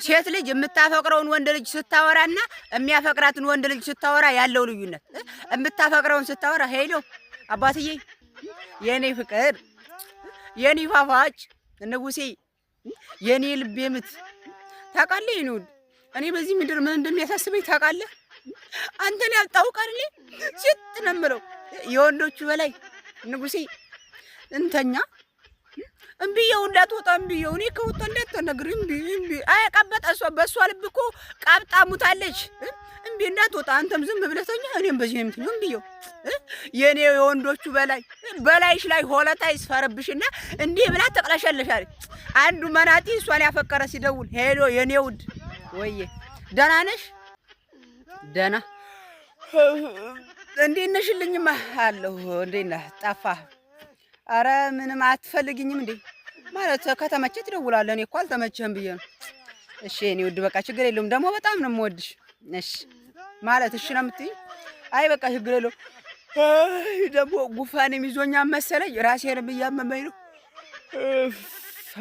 ሴት ልጅ የምታፈቅረውን ወንድ ልጅ ስታወራና የሚያፈቅራትን ወንድ ልጅ ስታወራ ያለው ልዩነት፣ የምታፈቅረውን ስታወራ "Hello አባትዬ፣ የኔ ፍቅር፣ የኔ ፋፋጭ ንጉሴ፣ የኔ ልቤ ምት፣ ታውቃለህ፣ የኔ ውድ፣ እኔ በዚህ ምድር ምን እንደሚያሳስበኝ ታውቃለህ? አንተን ያጣሁ ቀን ሲጥ ነው የምለው። የወንዶቹ በላይ ንጉሴ፣ እንተኛ። እምቢየው እንዳትወጣ እምቢየው፣ እኔ ከወጣ እንዳትነግሪ፣ እምቢ እምቢ።" አይ ቀበጠ፣ እሷ በእሷ ልብ እኮ ቀብጣ ሙታለች። "እምቢ እንዳትወጣ፣ አንተም ዝም ብለህ ተኛ፣ እኔም በዚህ ነው የምተኛው። እምቢየው የኔ የወንዶቹ በላይ፣ በላይሽ ላይ ሆለታ ይስፈርብሽና" እንዲህ ብላ ተቅለሸለሻለች። አንዱ መናጢ እሷን ያፈቀረ ሲደውል "Hello የኔ ውድ፣ ወዬ ደህና ነሽ? ደህና፣ እንዴት ነሽልኝማ? አለሁ። እንዴት ነህ? ጠፋህ። አረ ምንም አትፈልግኝም እንዴ? ማለት ከተመቸህ ትደውላለህ። እኔ እኮ አልተመቸህም ብዬ ነው።" "እሺ የኔ ውድ፣ በቃ ችግር የለውም። ደግሞ በጣም ነው የምወድሽ።" "እሺ ማለት እሺ ነው የምትይኝ? አይ በቃ ችግር የለውም። ደግሞ ጉንፋንም ይዞኛል መሰለኝ፣ ራሴንም እያመመኝ ነው።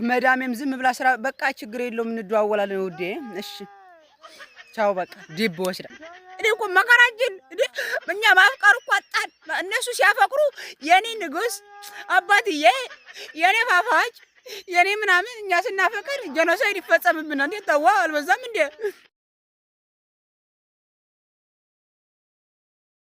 መዳሜም ዝም ብላ ስራ። በቃ ችግር የለውም፣ እንደዋወላለን ውዴ። እሺ ቻው።" በቃ ዲብ ወስዳ። እኔ እኮ መከራችን እኛ ማፍቀር እኮ አጣን። እነሱ ሲያፈቅሩ የኔ ንጉስ፣ አባትዬ፣ የኔ ፋፋጭ፣ የኔ ምናምን፣ እኛ ስናፈቅር genocide ይፈጸምብናል። እንዴ ተዋ፣ አልበዛም እንዴ?